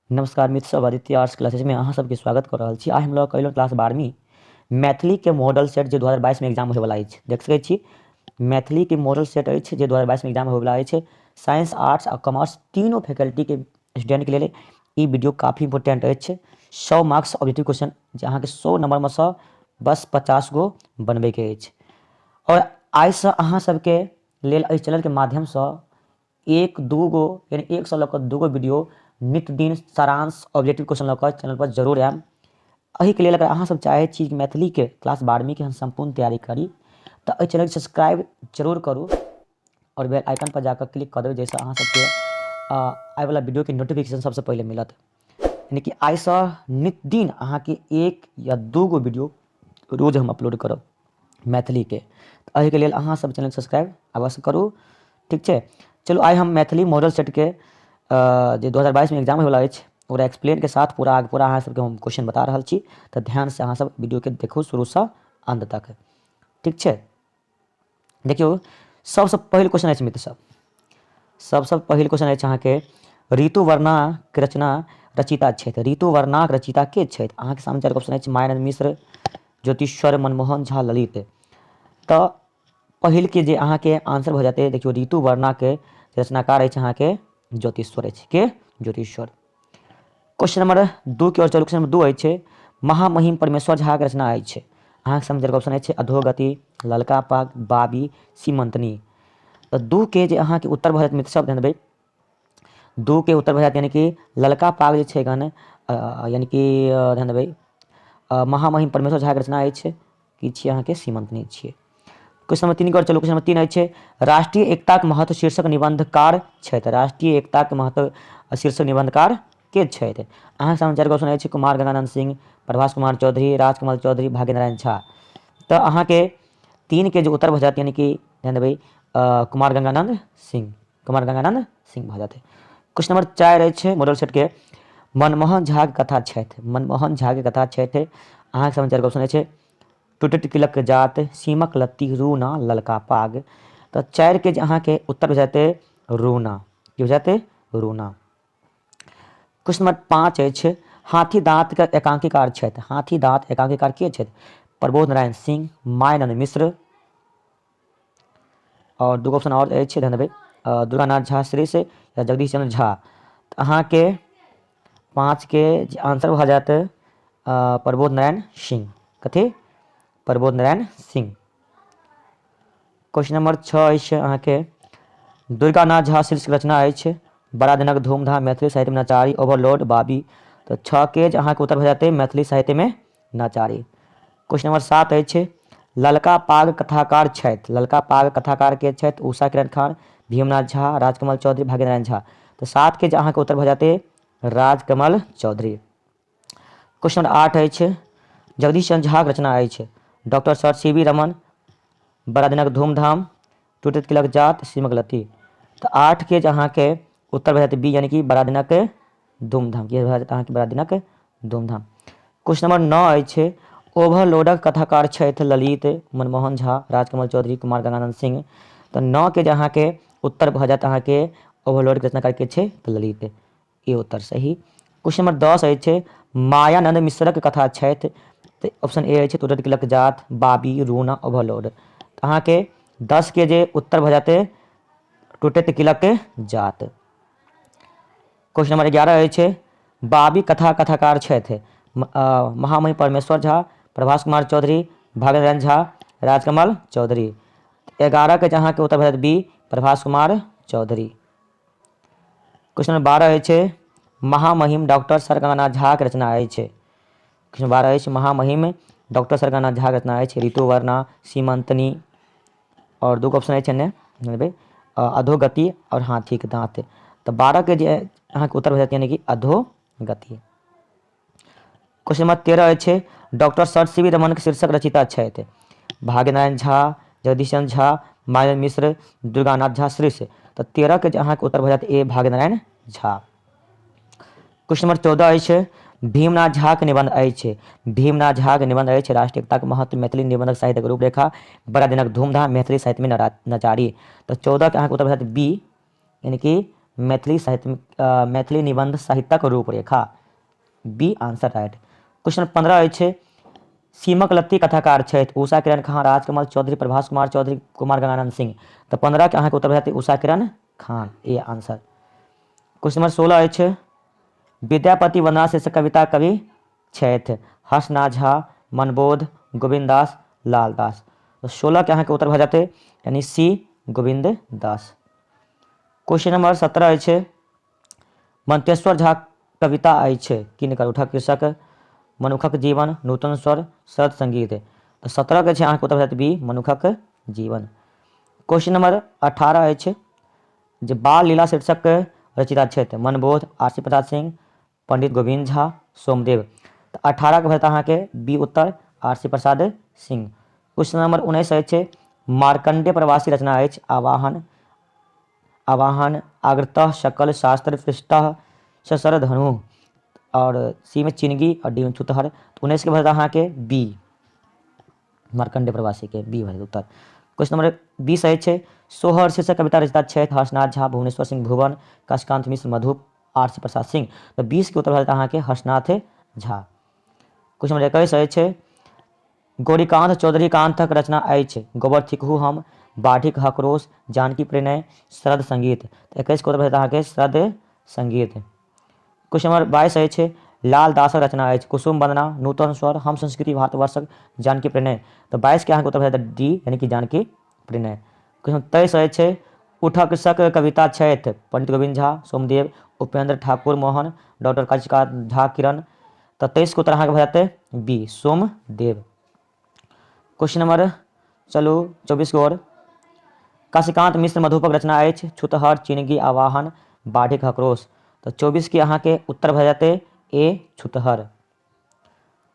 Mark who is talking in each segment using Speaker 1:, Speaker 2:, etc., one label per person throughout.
Speaker 1: नमस्कार मित्र सब, आदित्य आर्ट्स क्लासेज में अहाँ सबके स्वागत कर रहल छी। आइ हम लऽ कऽ अयलहुँ क्लास 12वीं मैथिलीके मॉडल सेट जे 2022 में एग्जाम होयवला अछि। देख सकै छी मैथिलीके मॉडल सेट अछि जे 2022 में एग्जाम होयवला अछि। साइंस, आर्ट्स आ कॉमर्स तीनों फैकल्टीके स्टूडेंटके लेल ई वीडियो काफी इम्पोर्टेंट अछि। 100 मार्क्स ऑब्जेक्टिव क्वेश्चन जे अहाँके 100 नंबरमे सँ बस 50 गो बनबैके अछि। और आइसँ अहाँ सबके लेल एहि चैनलके माध्यमसँ एक दू गो यानी एक सए लऽ कऽ दू गो वीडियो नित दिन सारांश ऑब्जेक्टिव क्वेश्चन लऽ कऽ चैनल पर जरूर आयब। एहिके लेल अगर अहाँ सब चाहै छी कि मैथिलीके क्लास 12वींके हम सम्पूर्ण तैयारी करी तऽ एहि चैनलके सब्सक्राइब जरूर करू आओर बेल आइकन पर जाकऽ क्लिक कऽ देबै, जाहिसँ अहाँ सबके आबैवला वीडियोके नोटिफिकेशन सबसँ पहिले मिलत। यानी कि आइसँ नित दिन अहाँके एक या दू गो वीडियो रोज हम अपलोड करब मैथिलीके। तऽ एहिके लेल अहाँ सब चैनल सब्सक्राइब अवश्य करू, ठीक छै। चलू आइ हम मैथिली मॉडल सेटके जे 2022 में एग्जाम होयवला अछि ओकरा एक्सप्लेनके साथ पूरा पूरा अहाँ सबके हम क्वेश्चन बता रहल छी, तऽ ध्यानसँ अहाँ सब वीडियोके देखू शुरूसँ अन्त तक, ठीक छै। देखियौ सबसँ पहिल क्वेश्चन अछि मित्र सब, सबसँ पहिल क्वेश्चन अछि अहाँके ऋतुवर्णाक रचना रचिता छथि। ऋतुवर्णाक रचिता के छथि? अहाँके सामने चारि ऑप्शन अछि, मायानंद मिश्र, ज्योतिश्वर, मनमोहन झा, ललित। तऽ पहिल के जे अहाँके आंसर भऽ जेतै, देखियौ ऋतुवर्णाके रचनाकार अछि अहाँके ज्योतिश्वर अछि। के? ज्योतिश्वर। क्वेश्चन नंबर 2 के ओर चलू। क्वेश्चन नंबर 2 अछि महामहिम परमेश्वर झा के रचना अछि। अहाँके सामने चारि ऑप्शन अछि, अधोगति, ललका पाग, बाबी, सीमंतनी। तऽ 2 के जे अहाँके उत्तर भऽ जायत मित्र सब, ध्यान देबै, 2 के उत्तर भऽ जायत यानी कि ललका पाग जे छै गन, यानी कि ध्यान देबै महामहिम परमेश्वर झा के रचना अछि की छियै अहाँके सीमंतनी छियै। क्वेश्चन नंबर 3 के ओर चलू। क्वेश्चन नंबर 3 अछि राष्ट्रीय एकताक महत्व शीर्षक निबंधकार छथि। राष्ट्रीय एकताक महत्व शीर्षक निबंधकार के छथि? अहाँके सामने चारि ऑप्शन अछि, कुमार गंगानंद सिंह, प्रभास कुमार चौधरी, राजकमल चौधरी, भाग्यनारायण झा। तऽ अहाँके 3 के जे उत्तर भऽ जायत यानी कि ध्यान देबै कुमार गंगानंद सिंह, कुमार गंगानंद सिंह भऽ जायत। क्वेश्चन नंबर 4 अछि मॉडल सेट के मनमोहन झा के कथा छथि। मनमोहन झा के कथा छथि। अहाँके सामने चारि ऑप्शन अछि, टूटैत किलक जात, सीमक लत्ती, रूना, ललका पाग। तऽ 4 के जे अहाँके उत्तर भऽ जेतै रूना। की भऽ जेतै? रूना। क्वेश्चन नंबर 5 अछि हाथी दाँत के एकांकीकार छथि। हाथी दाँत एकांकीकार के छथि? प्रबोध नारायण सिंह, मायानंद मिश्र और दू ऑप्शन और अछि, ध्यान देबै, दुर्गानाथ झा श्रीश या जगदीश चंद्र झा। तऽ अहाँके 5 के जे आंसर भऽ जायत प्रबोध नारायण सिंह। कथी? प्रबोध नारायण सिंह। क्वेश्चन नंबर 6 अछि अहाँके दुर्गानाथ झा शीर्षक रचना अछि बड़ा दिनक धूमधाम, मैथिली साहित्य में नचारी, ओवरलोड, बाबी। तऽ 6 के जे अहाँके उत्तर भऽ जेतै मैथिली साहित्य में नचारी। क्वेश्चन नंबर 7 अछि ललका पाग कथाकार छथि। ललका पाग कथाकार के छथि? उषा किरण खान, भीमनाथ झा, राजकमल चौधरी, भाग्यनारायण झा। तऽ 7 के जे अहाँके उत्तर भऽ जेतै राजकमल चौधरी। क्वेश्चन नंबर 8 अछि जगदीश चंद्र झाक रचना अछि doctor sir C V Raman, बड़ा दिनक धूमधाम, टूटैत किलक जात, सीमक लत्ती। तऽ 8 के जे अहाँके उत्तर भऽ जेतै बी यानी कि बड़ा दिनक धूमधाम। की भऽ जेतै अहाँके? बड़ा दिनक धूमधाम। क्वेश्चन नंबर 9 अछि ओवरलोडक कथाकार छथि ललित, मनमोहन झा, राजकमल चौधरी, कुमार गंगानंद सिंह। तऽ 9 के जे अहाँके उत्तर भऽ जायत अहाँके ओवरलोडके रचनाकार के छै? तऽ ललित। ई उत्तर सही। क्वेश्चन नंबर 10 अछि मायानंद मिश्रक कथा छथि। तऽ ऑप्शन ए अछि टूटैत किलक जात, बाबी, रूना, ओवरलोड। तऽ अहाँके 10 के जे उत्तर भऽ जेतै टूटैत किलक जात। क्वेश्चन नंबर 11 अछि बाबी कथा कथाकार छथि महामहिम परमेश्वर झा, प्रभास कुमार चौधरी, भाग्यनारायण झा, राजकमल चौधरी। 11 के जे अहाँके उत्तर भऽ जायत B Prabhas Kumar Chaudhary. Question number 12 अछि महामहिम डॉक्टर सर गंगानाथ झाक रचना अछि। क्वेश्चन 12 अछि महामहिम डॉक्टर सर गंगानाथ झाक रचना अछि ऋतुवर्णा, सीमंतनी और दू ऑप्शन अछि एन्ने अधोगति और हाथीक दाँत। तऽ 12 के जे अहाँके उत्तर भऽ जायत यानी कि अधोगति। क्वेश्चन नंबर 13 अछि doctor sir C V Raman के शीर्षक रचयिता छथि भाग्यनारायण झा, जगदीश चंद्र झा, मायानंद मिश्र, दुर्गानाथ झा श्रीश। तऽ 13 के जे अहाँके उत्तर भऽ जायत ए भाग्यनारायण झा। क्वेश्चन नंबर 14 अछि भीमनाथ झा के निबंध अछि। भीमनाथ झा के निबंध अछि राष्ट्रीय एकता के महत्व, मैथिली निबंधक साहित्यक रूपरेखा, बड़ा दिनक धूमधाम, मैथिली साहित्य में नचारी। तऽ 14 के अहाँके उत्तर भऽ जायत बी यानी कि मैथिली साहित्य मैथिली निबंध साहित्यक रूपरेखा। B answer right. क्वेश्चन 15 अछि, सीमक लत्ती कथाकार छथि उषा किरण खान, राजकमल चौधरी, प्रभास कुमार चौधरी, कुमार गंगानंद सिंह। तऽ 15 के अहाँके उत्तर भऽ जेतै Usha Kiran Khan, A answer. Question number 16 अछि, विद्यापति वंदना शीर्षक कविता कवि छथि हर्षनाथ झा, मनबोध, गोविन्द दास, लाल दास। तऽ 16 के अहाँके उत्तर भऽ जेतै यानी C Govind Das. Question number 17 अछि, मंतेश्वर झा कविता अछि किनकर? उठक कृषक, मनुखक जीवन, नूतन स्वर, शरद संगीत। तऽ 17 के छै अहाँके उत्तर भऽ जायत बी मनुखक जीवन। क्वेश्चन नंबर 18 अछि जे बाल लीला शीर्षक रचयिता छथि मनबोध, आरसी प्रसाद सिंह, पंडित गोविन्द झा, सोमदेव। तऽ 18 के भऽ जायत अहाँके बी उत्तर आरसी प्रसाद सिंह। क्वेश्चन नंबर 19 अछि, मार्कंडेय प्रवासी रचना अछि आवाहन, आवाहन, आग्रतः, सकल शास्त्र, पृष्ठः, ससर धनु। और सी में चिनगी और डी में छुतहर। तो 19 के भरत अहाँके बी मार्कंडेय प्रवासी के बी भरत उत्तर। क्वेश्चन नंबर 20 अछि, सोहर शीर्षक कविता रचयिता छथि हर्षनाथ झा, भुवनेश्वर सिंह भुवन, काशीकांत मिश्र मधुप, आर सी प्रसाद सिंह। तऽ 20 के उत्तर भऽ जायत अहाँके हर्षनाथ झा। क्वेश्चन नंबर 21 अछि, गौरीकान्त चौधरीकान्तक रचना अछि गोबर थिकहु हम, बाढ़िक हकरोश, जानकी प्रणय, शरद संगीत। तऽ 21 के उत्तर भऽ जायत अहाँके शरद संगीत। क्वेश्चन नंबर 22 अछि, लाल दासक रचना अछि कुसुम वंदना, नूतन स्वर, हम संस्कृति भारतवर्षक, जानकी प्रणय। तऽ 22 के अहाँके उत्तर भऽ जायत डी यानी कि जानकी प्रणय। क्वेश्चन 23 अछि, उठक सक कविता छथि पंडित गोविन्द झा, सोमदेव, उपेंद्र ठाकुर मोहन, डॉक्टर काशीकांत झा किरण। तऽ 23 के उत्तर अहाँके भऽ जेतै बी सोमदेव। क्वेश्चन नंबर चलू 24 के ओर, काशीकांत मिश्र मधुपक रचना अछि छुतहर, चिनगी, आवाहन, बाढ़िक हकरोश। तऽ 24 के अहाँके उत्तर भऽ जेतै ए छुतहर।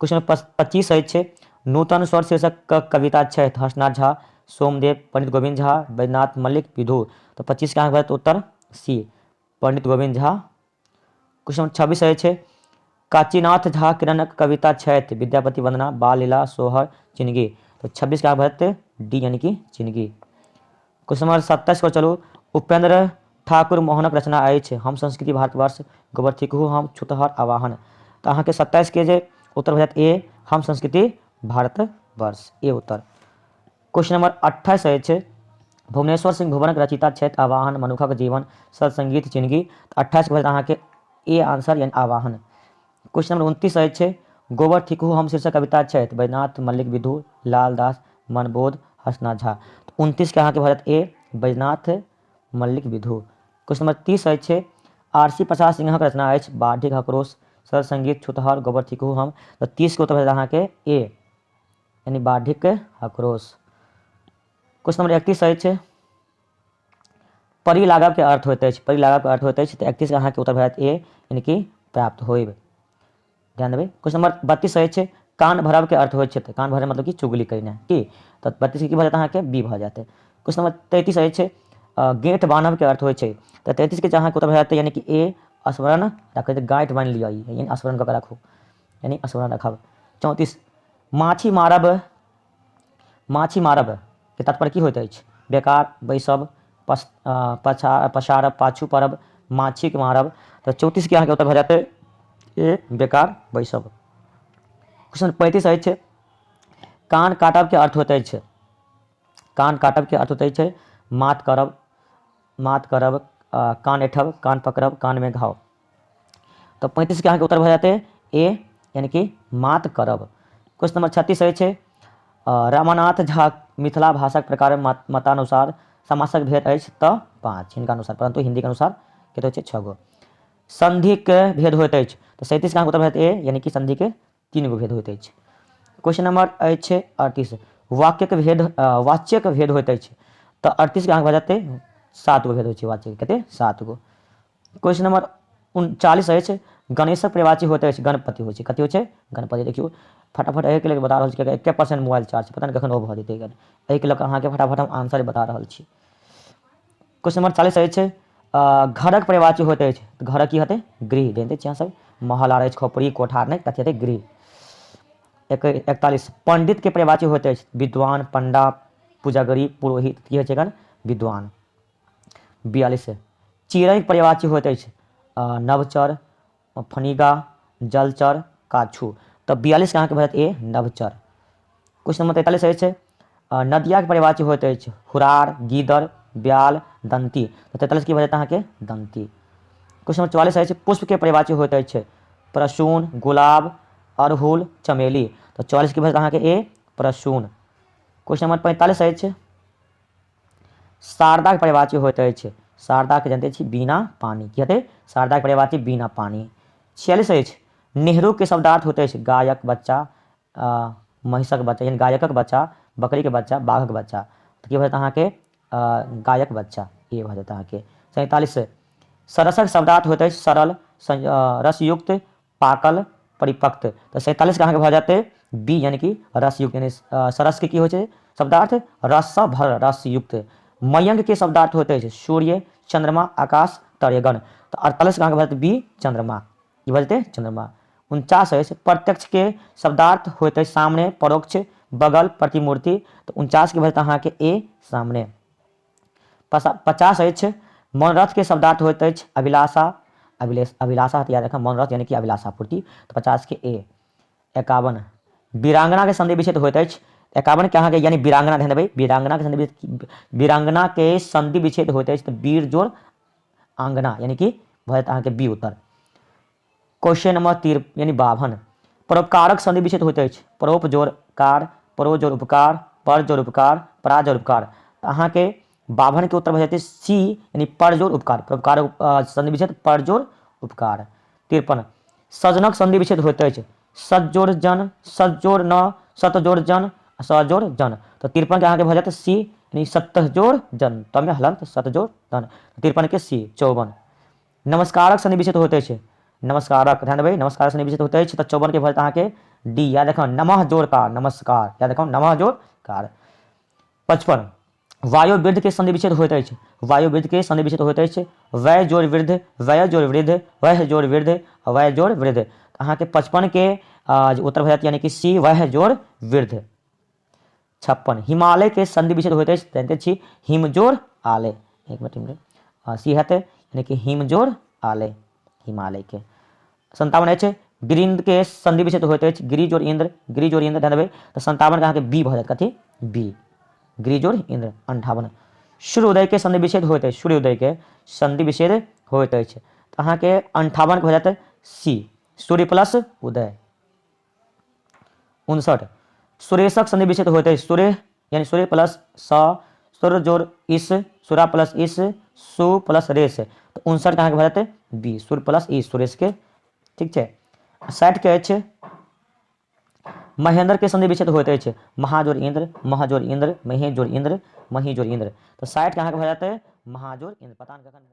Speaker 1: क्वेश्चन नंबर 25 अछि, नूतन स्वर शीर्षक कविता छथि हर्षनाथ झा, सोमदेव, पंडित गोविन्द झा, बैद्यनाथ मल्लिक, विधु। तऽ 25 के अहाँके भऽ जेतै उत्तर सी पंडित गोविन्द झा। क्वेश्चन नंबर 26 अछि, काशीनाथ झा किरणक कविता छथि विद्यापति वंदना, बाल लीला, सोहर, चिनगी। तऽ 26 के अहाँके भऽ जेतै डी यानी कि चिनगी। क्वेश्चन नंबर 27 पर चलू, उपेंद्र ठाकुर मोहनक रचना अछि हम संस्कृति भारतवर्ष, गोबर थिकहु हम, छुतहर, आवाहन। तऽ अहाँके 27 के जे उत्तर भऽ जायत ए हम संस्कृति भारतवर्ष, ए उत्तर। क्वेश्चन नंबर 28 अछि, भुवनेश्वर सिंह भुवनक रचयिता छथि आवाहन, मनुखक जीवन, सत्संगीत, चिनगी। तऽ 28 के भऽ जायत अहाँके ए आंसर यानी आवाहन। क्वेश्चन नंबर 29 अछि, गोबर थिकहु हम शीर्षक कविता छथि बैद्यनाथ मल्लिक विधु, लाल दास, मनबोध, हर्षनाथ झा। तऽ 29 के अहाँके भऽ जायत ए बैद्यनाथ मल्लिक विधु। क्वेश्चन नंबर 30 अछि, आरसी प्रसाद सिंहक रचना अछि बाढ़िक हकरोश, सर संगीत, छुतहर, गोबर थिकहु हम। तऽ 30 के उत्तर भऽ जायत अहाँके ए यानी बाढ़िक हकरोश। क्वेश्चन नंबर 31 अछि, परी लागब के अर्थ होइत अछि, परी लागब के अर्थ होइत अछि। तऽ 31 के अहाँके उत्तर भऽ जायत ए यानी कि प्राप्त होइब, ध्यान देबै। क्वेश्चन नंबर 32 अछि, कान भरब के अर्थ होइत छै, तऽ कान भरब मतलब कि चुगली करेनाइ की। तऽ 32 के की भऽ जायत अहाँके बी भऽ जायत। क्वेश्चन नंबर 33 अछि, गेंठ बान्हब के अर्थ होइ छै। तऽ 33 के अहाँके उत्तर भऽ जायत यानी कि ए स्मरण राखै, गाँठ बान्हि लिअ ई यानी स्मरण कऽ के राखू यानी स्मरण राखब। 34 माछी मारब, माछी मारब के तात्पर्य की होइत अछि? बेकार बैसब, पछारब, पाछू पड़ब, माछीके मारब। तऽ 34 के अहाँके उत्तर भऽ जेतै ए बेकार बैसब। क्वेश्चन 35 अछि, कान काटब के अर्थ होइत अछि, कान काटब के अर्थ होइत अछि मात करब, मात करब, कान ऐठब, कान पकड़ब, कान में घाव। तऽ 35 के अहाँके उत्तर भऽ जेतै ए यानी कि मात करब। क्वेश्चन नंबर 36 अछि, रमानाथ झा मिथिला भाषाक प्रकार मतानुसार समासक भेद अछि तऽ 5 हिनका अनुसार, परंतु हिंदी के अनुसार कते होइ छै 6 गो। संधि के भेद होइत अछि, तऽ 37 के अहाँके उत्तर भऽ जेतै ए यानी कि संधि के 3 गो भेद होइत अछि। क्वेश्चन नंबर अछि 38, वाक्यक भेद, वाच्यक भेद होइत अछि। तऽ 38 के अहाँके भऽ जेतै 7 गो भेद होइ छै वाच्यक, कते 7 गो। क्वेश्चन नंबर 39 अछि, गणेशक पर्यायवाची होइत अछि गणपति होइ छै, कथी होइ छै गणपति। देखियौ फटाफट एहिके लेल बता रहल छी कियाकि 1% मोबाइल चार्ज छै, पता नहि कखन ऑफ भऽ जेतै, एहिके लऽ कऽ अहाँके फटाफट हम आंसर बता रहल छी। क्वेश्चन नंबर 40 अछि, घरक पर्यायवाची होइत अछि, तऽ घरक की हेतै गृह, जानिते छी अहाँ सब, महल आर अछि, खोपड़ी, कोठार नहि, कथी हेतै गृह। 41 पंडित के पर्यायवाची होइत अछि विद्वान, पंडा, पुजागरी, पुरोहित, की होइ छै एखन विद्वान। 42 चिड़ैक पर्यायवाची होइत अछि नभचर, फनिगा, जलचर, काछु। तऽ 42 के अहाँके भऽ जायत ए, नभचर। क्वेश्चन नंबर 43 अछि, नदियाके पर्यायवाची होइत अछि हुरार, गीदड़, ब्याल, दंती। तऽ 43 की भऽ जायत अहाँके दंती। क्वेश्चन नंबर 44 अछि, पुष्पके पर्यायवाची होइत अछि प्रसून, गुलाब, अड़हुल, चमेली। तऽ 44 की भऽ जायत अहाँके ए, प्रसून। क्वेश्चन नंबर 45 अछि, शारदाके पर्यायवाची होइत अछि, शारदाके जानते छी बिना पानी। की हेतै? शारदाके पर्यायवाची बिना पानी। 46 अछि, नेहरूके शब्दार्थ होइत अछि गायक बच्चा, महिषक बच्चा, यानी गायकक बच्चा, बकरीके बच्चा, बाघक बच्चा। तऽ की भऽ जायत अहाँके गायक बच्चा, ए भऽ जायत अहाँके। 47 सरसक शब्दार्थ होइत अछि सरल, रसयुक्त, पाकल, परिपक्व। तऽ 47 के अहाँके भऽ जायत बी, यानी कि रसयुक्त, यानी सरस के की होइ छै शब्दार्थ? रससँ भरल, रसयुक्त। मयंक के शब्दार्थ होइत अछि सूर्य, चंद्रमा, आकाश, तरेगण। तऽ 48 के अहाँके भऽ जायत बी, चंद्रमा। की भऽ जेतै? चंद्रमा। 49 अछि, प्रत्यक्ष के शब्दार्थ होइत अछि सामने, परोक्ष, बगल, प्रतिमूर्ति। तऽ 49 के भऽ जायत अहाँके ए, सामने। 50 अछि, मनोरथ के शब्दार्थ होइत अछि अभिलाषा, अभिलाषा याद रखब, मनोरथ यानी कि अभिलाषा पूर्ति। तऽ 50 के ए। 51 वीरांगना के संधि विच्छेद होइत अछि। 51 के अहाँके यानी वीरांगना, ध्यान देबै, वीरांगना के संधि वीरांगना के संधि विच्छेद होइत अछि तऽ वीर जोड़ आंगना, यानी कि भऽ जायत अहाँके बी उत्तर। क्वेश्चन नंबर 3 यानी 52 परोपकारक संधि विच्छेद होइत अछि। परोप जोड़ कार, परो जोड़ उपकार, पर जोड़ उपकार, परा जोड़ उपकार। तऽ अहाँके 52 के उत्तर भऽ जेतै सी, यानी पर जोड़ उपकार। परोपकार संधि विच्छेद पर जोड़ उपकार। 53 सजनक संधि विच्छेद होइत अछि सत जोड़ जन, सत जोड़ न, सत जोड़ जन, स जोड़ जन। तऽ 53 के अहाँके भऽ जायत सी, यानी सत जोड़ जन, तमे हलंत सत जोड़ जन। 53 के सी। 54 नमस्कारक संधि विच्छेद होइत अछि। नमस्कारक, ध्यान देबै, नमस्कारक संधि विच्छेद होइत अछि तऽ 54 के भऽ जायत अहाँके डी। याद रखब, नमः जोड़ कार, नमस्कार, याद रखब, नमः जोड़ कार। 55 वायुवृद्ध के संधि विच्छेद होइत अछि। वायुवृद्ध के संधि विच्छेद होइत अछि वय जोड़ वृद्ध, वय जोड़ वृद्ध, वह जोड़ वृद्ध, वय जोड़ वृद्ध। अहाँके 55 के उत्तर भऽ जायत यानी कि सी, वह जोड़ वृद्ध। 56 हिमालय के संधि विच्छेद होइत अछि, जानते छी हिमजोड़ आलय, एक मिनट सी हेतै यानी कि हिमजोड़ आलय, हिमालय के। 57 अछि गिरिंद के संधि विच्छेद होइत अछि गिरि जोड़ इंद्र, गिरि जोड़ इंद्र, ध्यान देबै, तऽ 57 के अहाँके बी भऽ जायत, कथी? बी, गिरि जोड़ इंद्र। 58 सूर्योदय के संधि विच्छेद होइत अछि, सूर्योदय के संधि विच्छेद होइत अछि तऽ अहाँके 58 के भऽ जायत सी, सूर्य प्लस उदय। 59 सुरेशक संधि विच्छेद होइत अछि सूर्य, यानी सूर्य प्लस स, सूर्य जोड़ इस, सुरा प्लस इस, सु प्लस रेस। तऽ 59 के अहाँके भऽ जेतै बी, सूर्य प्लस इस, सुरेश के। ठीक छै। 60 के अछि महेंद्र के संधि विच्छेद होइत अछि महाजोर इंद्र, महाजोर इंद्र, महे जोड़ इंद्र, मही जोड़ इंद्र। तऽ 60 के अहाँके भऽ जेतै महाजोर इंद्र। पता नहि कखन।